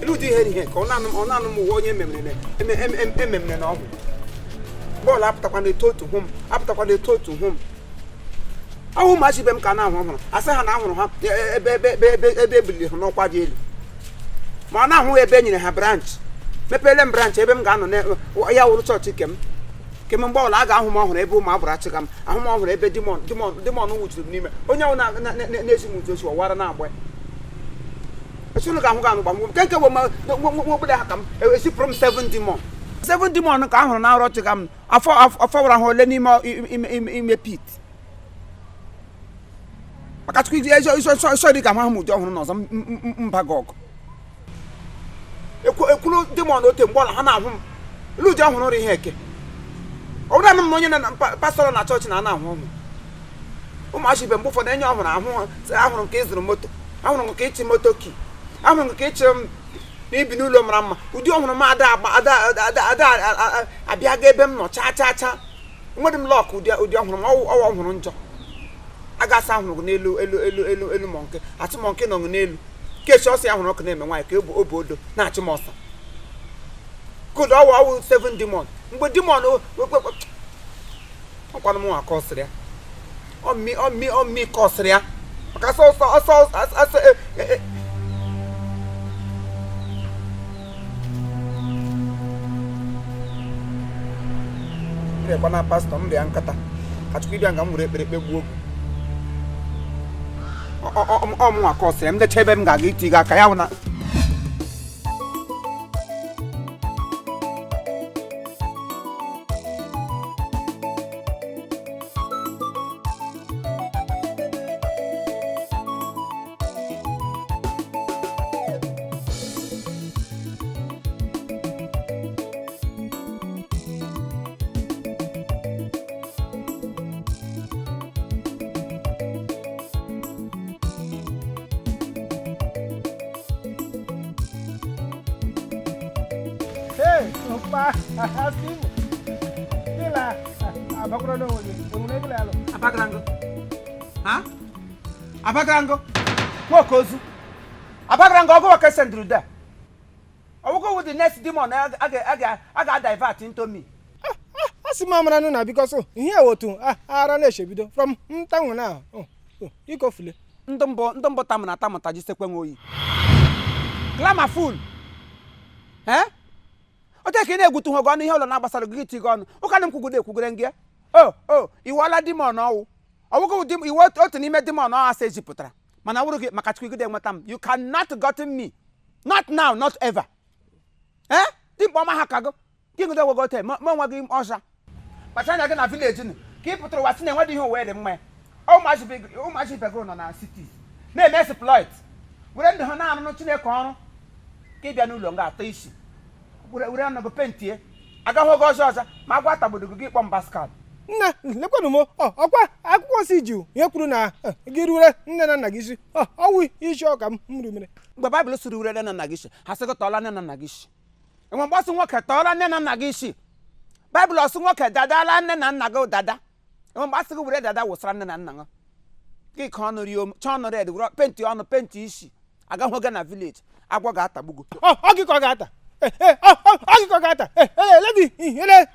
Elu ụdị ihe ihe ka ọ na-anụ m ụwa onye ememere na ọgwụ bọọlụ apụtakwa na-eto otu hụ m, apụtakwa na-eto otu hụ m. Ahụ ụmụazị ibe m ka na-ahụ ọhụrụ, asị ha na ahụrụ ha ebe ebe ebe ebe ebe ebiliri ha n'ọkwa dị elu, ma ọ na-ahụ ebe e nyere ha branch, mepere m branch ebe m ga-anọ ya wụrụ chọọchị kem kem. Mgbe ọbụla a ga-ahụ m ọhụrụ ebe ụmụ agbụrụ achịga m, ahụ m ọhụrụ ebe demon demon demon nwụchiri m n'ime onye ahụ na-esi m ụtụ osi ọwara na-agba esonu ga-ahụ ga anụ gbam nke nke bụ nwa obodo ha ka m esipụrụ m seven demon, seven demon ka a hụrụ na nrọ chịga m afọ afọ wara ha ole n'ime ime pit maka Chukwu isi dị ka m ahụ m ụdị ọhụrụ n'ọzọ mba gị ọgụ ekwuru demon ote mgbe ọla ha na-ahụ m elu ụdị ọhụrụ ihe eke ọ bụrụ na m na onye na pastọ na chọọchị na na-ahụ ọhụrụ ụmụazị ibe mgbe ụfọdụ enye ọhụrụ ahụ ahụrụ nke ịzụrụ moto, ahụrụ nke ịchị moto ki, ahụrụ nke ịchị m na ibi n'ụlọ mara mma. Ụdị ọhụrụ m ada ada ada ada abịaga ebe m nọ chaa chaa chaa, nwere m luck. Ụdị ụdị ọhụrụ m ọwụ ọhụrụ njọ agasa ahụrụ n'elu elu elu elu elu monkey achị monkey nọ n'elu kechi ọsọ ya hụrụ ọkụ na-eme nwaanyị ka obu obu odo na-achị m ọsọ kodu ọwụ ọwụ seven demon mgbe demon ọkwanụ m nwa kọsịrị ya ọmị ọmị ọmị kọsịrị ya maka ọsọ ọsọ ọsọ ọsọ. Rekwa na pastọ m rịa nkata ka Chukwu ịbịa nga m were ekpere kpegbuo ọmụnwa kọsịrị m lecha ebe m ga-aga iti gị aka ya hụ na Hey, mpa, asị m. Gịla abakwara n'onwe gị, enwere gịla alụ. Abagrango. Ha? Abagrango. Nwoke ozu. Abagrango ọgụ nwoke senduru there. Ọgwụgwọ with the next demon a ga-divert into me. Asị m amara nụ na because ihe a otu ara na-echebido from ntanwụ na ikofule. Ndị mbụ tamụ na tamụta jisekwe nwe oyi. Glamour fool. Eh? Ote ka ị na-egwutu ha gị ọnụ ihe ụlọ na-agbasara gị iti gị ọnụ ụka na m kwugodo ekwugoro gị o o iwela demon ọwụ ọwụgo iwe otu n'ime demon ọ asa ejipụtara mana wụrụ gị maka Chukwu igide enweta m. You cannot gotten me, not now, not ever. Eh, dimkpa ọma ha ka gị gị ngide wego ote ma onwe gị ọsha kpacha anya gị na village nụ ka ị pụtara ụwa si na enwedị ihe ụwa dị mma ya. Ụmụazị ibe gị nọ na cities na-eme exploit were ndụ ha na-arụrụ Chineke ọrụ ka ị bịa n'ụlọ nga atọ isi were were ọnụ gị pentie agaghị oge ọzọ ọzọ ma agwa tagbodo gị gị kpọm Pascal. Nna, lekwanụ m ọkwa akwụkwọ nsọ iji ihe kwuru na gị rure nne na nna gị isi ọwụ isi ọka m rumere. Mgbe Baịbụl siri were nne na nna gị isi, ha sị gị tọọla nne na nna gị isi. Enwe mgbe ọsị nwoke tọọla nne na nna gị isi? Baịbụl ọsị nwoke dadala nne na nna gị dada. Enwe mgbe asị gị were dada wụsara nne na nna gị gị ka ọnụ rio chọọ ọnụ red were penti ọnụ penti isi agaghị oge na village agwọ ga-atagbu gị. Ọ gị ka ọ ga-ata, ọ gị ka ọ ga-ata eledi ihe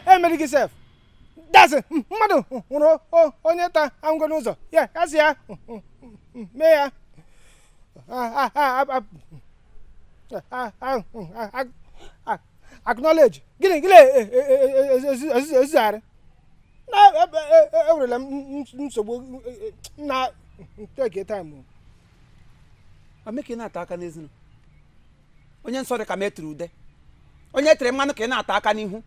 emere gị sef dasị mmadụ hụrụ onye ta angwa n'ụzọ ya ya sị ya mee ya acknowledge gịnị gịnị ezuzigharị na ewerela m nsogbu na take time. Ome ka ị na-ata aka n'ezinu onye nsọ dị ka m etiri ude onye tere mmanụ ka ị na-ata aka n'ihu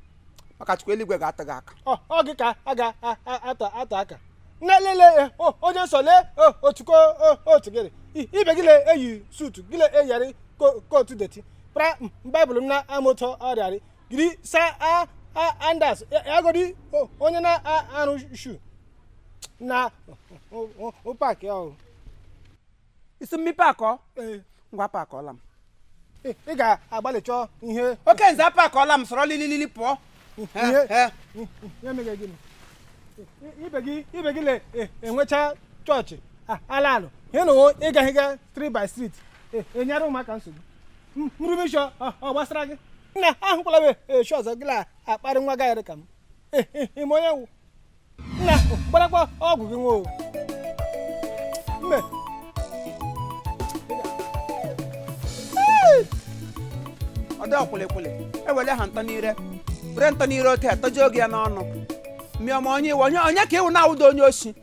maka Chukwu eluigwe ga-ata gị aka. Ọ gị ka a ga-ata ata aka nne lele onye nsọ lee otuko otu gịnị ibe gị eyi suit gị eyari kootu dirty pra baịbụl m na amụtọ ọrịarị giri sa andas agodi onye na-arụ shu na paakị ọhụrụ. Isi mmipe akọ ngwa pakọọla m. Ị ga-agbalị chọọ ihe. Oke nze apakọọla m sọrọ lililili pụọ. Ihe emeghe gịnị ibe gị ibe gị le enwecha Chọọchị ala alụ ihe na o ịgaghị ga street by street enyere ụmụaka nsogbu. Nrumisho ọ gbasara gị nna ahụkwala m eshi ọzọ gị la akparị nwa gaghịrị ka m ime onye wụ nna gbarakwa ọgwụ gị nwa o mme. Ọ dị ọkwụlịkwụlị ewele ha ntọ n'ire were ntọ n'ire ote atọji oge ya n'ọnụ mmịọma onye iwe onye onye ka iwu na-awụdo onye oshi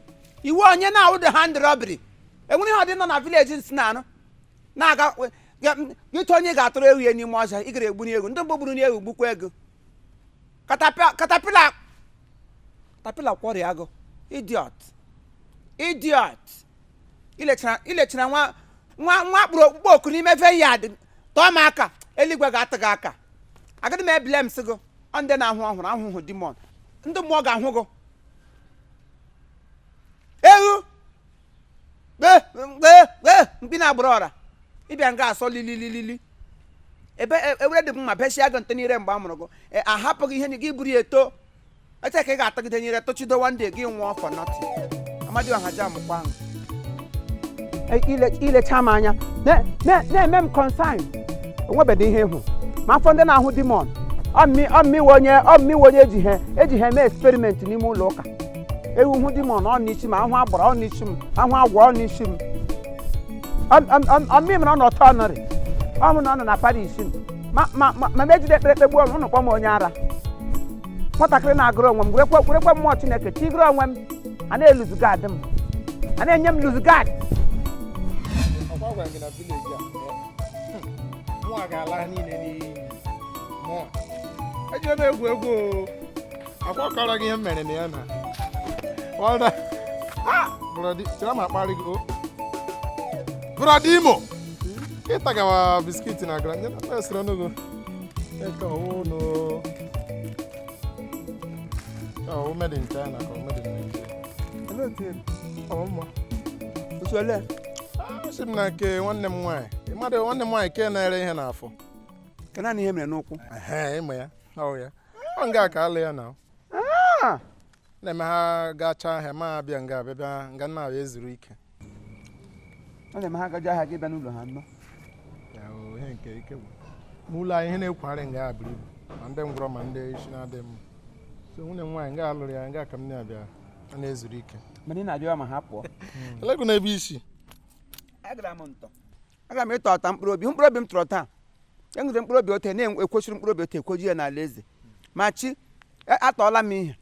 iwu onye na-awụdo hand robbery enwere ihe ọdị nọ na village nsi na anụ na-aga gịtụ onye ga-atụrụ ewu ya n'ime ọhịa ị gara egburu ewu ndị mbụ gburu ewu gbukwa ego. Katapila katapila kwọrịa agụ, idiot, idiot. Ilechara nwa nwa nwa kpụrụ okpukpe oku n'ime vineyard tọọ m aka eluigwe ga-atụ gị aka. Agaghị m ebile m sị gị ọ ndị na-ahụ ọhụrụ ahụhụ demon ndị mmụọ ga-ahụ gị ewu kpee kpee kpee mkpi na-agbụrụ ọra ịbịa nga asọ lilililili ebe ewere dị mma beshia gị ntị n'ire mgbe a mụrụ gị ahapụghị ihe gị buru ya eto eche ka ị ga-atagide n'ire tụchido one day gị nwụọ for nothing. Amadioha ji amụkwa ahụ ilecha m anya na-eme m consign onwebeghị ihe ịhụ ma afọ ndị na-ahụ demon ọmmiwe onye ọmmiwe onye eji ha eme experiment n'ime ụlọ ụka ewu hụ demon ọ n'isi m ahụ agbara ọ n'isi m ahụ agwọ ọ n'isi m ọmmi mere ọ nọ tọnọrị ọ mụ na ọ nọ na Paris m ma ma ma ma m ejide ekpere kpegbuo m ụnụ kpọ m onye ara nwatakịrị na-agụrụ onwe m werekwe mmụọ Chineke tigoro onwe m a na-eluzugad m a na-enye m luzugad. Ọkwa gwara gị na village a mụa ga-ala ha niile n'iyi mụa ejire m egwu egwu o akwa kọrọ gị ihe m mere na ya na ọda brother chere ma akparị gị o brother Imo ịtagawa biscuit na gara nye na esiri ọnụgo eke ọwụ no ọwụ made in China ka ọ made in Nigeria ọ mma. Osuole. Asị m na nke nwanne m nwaanyị ịmadụ nwanne m nwaanyị ke na-ere ihe n'afọ. Ke naanị ihe mere n'ụkwụ. Ehe, ịma ya ọ ya ọ nga ka alụ ya na na-eme ha gachaa ahịa ma abịa nga abịa bịa nga nna abịa ezuru ike. Ọ na-eme ha gaji ahịa gị bịa n'ụlọ ha nnọọ. Ya o, ihe nke ike gwụ n'ụlọ anyị ihe na-ekwugharị nga a buru ibu ma ndị ngwọrọ ma ndị isi na-adị mma so nwunye m nwaanyị nga alụrụ ya nga ka m na-abịa a na-ezuru ike. Mana ị na-abịa ma ha pụọ. Elegu n'ebe isi. Agara m ntọ aga m ịtọ ọta mkpụrụ obi mkpụrụ obi m tọrọ taa enwere mkpụrụ obi ote na-ekwesịrị mkpụrụ obi ote ekwoju ya n'ala eze ma chi atọọla m ihe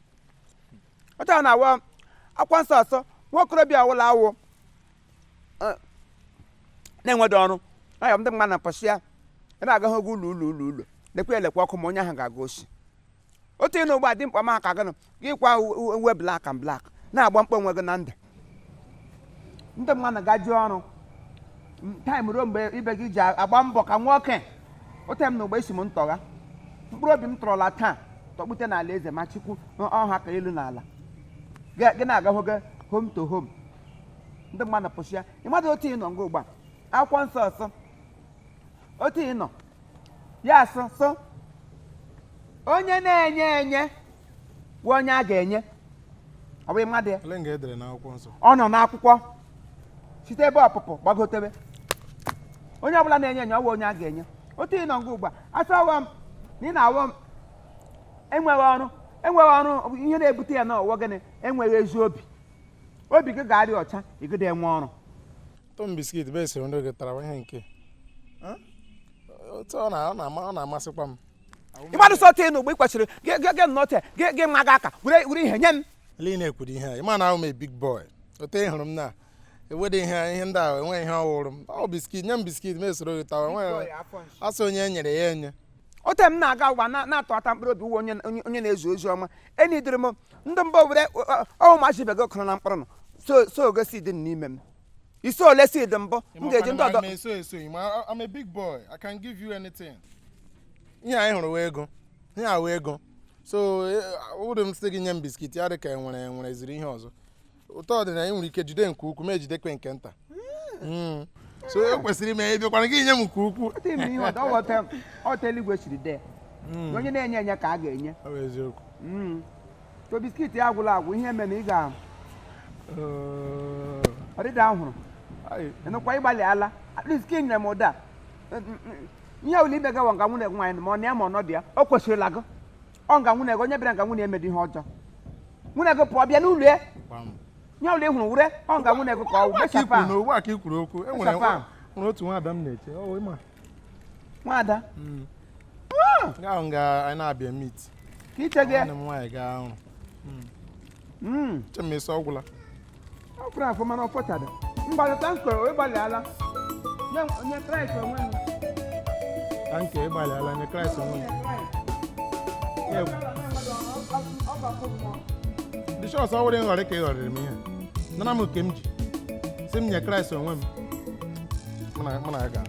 ọta na-awa akwa nsọ ọsọ nwa okorobịa awụla awụ na-enwedo ọrụ aya ndị mmadụ na-apọsị ya na-agaghị oge ụlọ ụlọ ụlọ ụlọ lekwa elekwa ọkụ ma onye ahụ ga-aga oshi otu ị na ugbu a dị mkpa maka gịnị gị kwa uwe black and black na-agba mkpa onwe gị na ndụ ndị mmadụ gaji ọrụ taịm ruo mgbe ibe gị ji agba mbọ ka nwoke ote m na ugbo esi m ntọgha mkpụrụ obi m tọrọla taa tọkpute n'ala eze ma chukwu ọha ka elu n'ala gị na-agahụ gị home to home ndị mmadụ pụsị ya ị madụ otu ị nọ nga ugbu a akwụkwọ nsọ ọsọ otu ị nọ ya asụ sụ onye na-enye enye bụ onye a ga-enye ọ bụghị mmadụ ya. Ele nga edere n'akwụkwọ nsọ. Ọ nọ n'akwụkwọ site ebe ọpụpụ gbagotebe onye ọbụla na-enye enye ọ bụ onye a ga-enye otu ị nọ nga ugbu a asị ọghọ m na ị na-awọ m enweghị ọrụ enweghị ọrụ ihe na-ebute ya n'ọwọ gịnị enweghị ezi obi obi gị ga-adị ọcha ịgịda enwe ọrụ. Tom biscuit bụ esiri ndị gị tara ihe nke otu ọ na-amasịkwa m. Ịgbadụ sọ otu ị nọ ugbu ị kwesịrị gị nnọọ gị gị nwa gị aka were ihe nye m. Ele ị na-ekwuru ihe a ị ma na ahụ m a big boy otu ị hụrụ m na ewede ihe ndị a enweghị ihe ọhụrụ m ọ biscuit nye m biscuit m esoro gị tawa enweghị asị onye e nyere ya enye. Ote m na-aga ụwa na-atụ ata mkpụrụ obi uwe onye na-ezu ozi ọma enidiri m ndị mba were ọwụ machi ibe gị kụrụ na mkpụrụ nọ so ogosi dị n'ime m isi ole si dị mbụ m ga-eji ndị ọdọ. Eso eso I'm a big boy, I can give you anything. Ihe anyị hụrụ wee ego ihe a wee ego so ụdị m sị gị nye m biscuit ya dị ka enwere enwere ziri ihe ọzọ ụtọ ọdịna ị nwere ike jide nke ukwu ma ejidekwe nke nta so e kwesịrị ime ịbịakwara gị nye m nke ukwu. Ọta eluigwe siri dee onye na-enye enye ka a ga-enye. Ọ bụ eziokwu. To biskit ya agwụla agwụ ihe mere na ị ga Ọdịda ahụrụ. Ịnụkwa, ịgbalị ala, at least ka ị nyere m ụda ihe ọbụla ime gawa nga nwunye gị nwaanyị, ma ọ na ya ma ọ nọdụ ya, o kwesịrịla gị. Ọ nga nwunye gị, onye bịara nga nwunye emedi ihe ọjọọ, nwunye gị pụọ bịa n'ụlọ ya. Ihe ọbụla ị hụrụ wure, ọ nga nwunye gị ka ọ wụ. Ugbu a ka i mechapụ kwuru ahụ. na ugbu a ka i kwuru okwu, e nwere Mechapụ ahụ. nwere otu nwaada m na-eche ọ ịma. Nwaada? Nga ahụ nga anyị na-abịa meet. Ka iche gị. Nwanne m nwaanyị gaa ọrụ. Che m esi ọgwụla. Ọ fụrụ afọ, mana ọ fọchada mgbalịta nkọ. Ịgbalịala nye Kraịst onwe m. Ka nke ịgbalịala nye Kraịst onwe m. Bishọs, ọ wụrụ nghọrị ka ị ghọrịrị m ihe nara m nke m ji si m nye Kraịst onwe m. Mụ na ya ga.